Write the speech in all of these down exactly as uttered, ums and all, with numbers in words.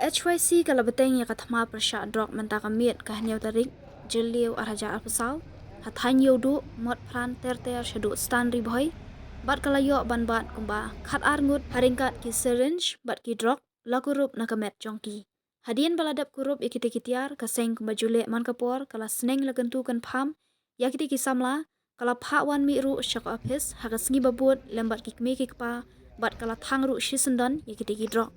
H Y C ka la bteng ïa ka thma pyrshah drok mynta ka miet ka hynñiew tarik Jylliew ar hajar arphew saw ha thaiñ Ïewduh, Motphran ter ter shaduh Stan Ri Bhoi, bad ka la ïoh ban bat kumba khatar ngut ha ryngkat ki syringe bad ki drok la kurup na ka met jong ki. Hadien ba la dep kurup ïa kitei ki tiar, ka seng kumba ju leh man ka por ka la sneng la kyntu kynpham ïa kitei ki samla, ka la phah wan mih ruh sha ka ophis ha ka sngi ba bud lem bad ki kmie ki kpa, bad ka la thang ruh shisyndon ïa kitei ki drok.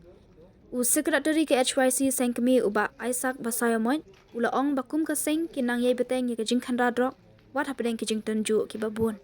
U Secretary ka H Y C seng kmie u Bah Isaac Basaiawmoit u la ong ba kum ka seng ki nang ïai bteng ïa ka jingkhynra drok wat hapdeng ki jingtynjuh kiba bun.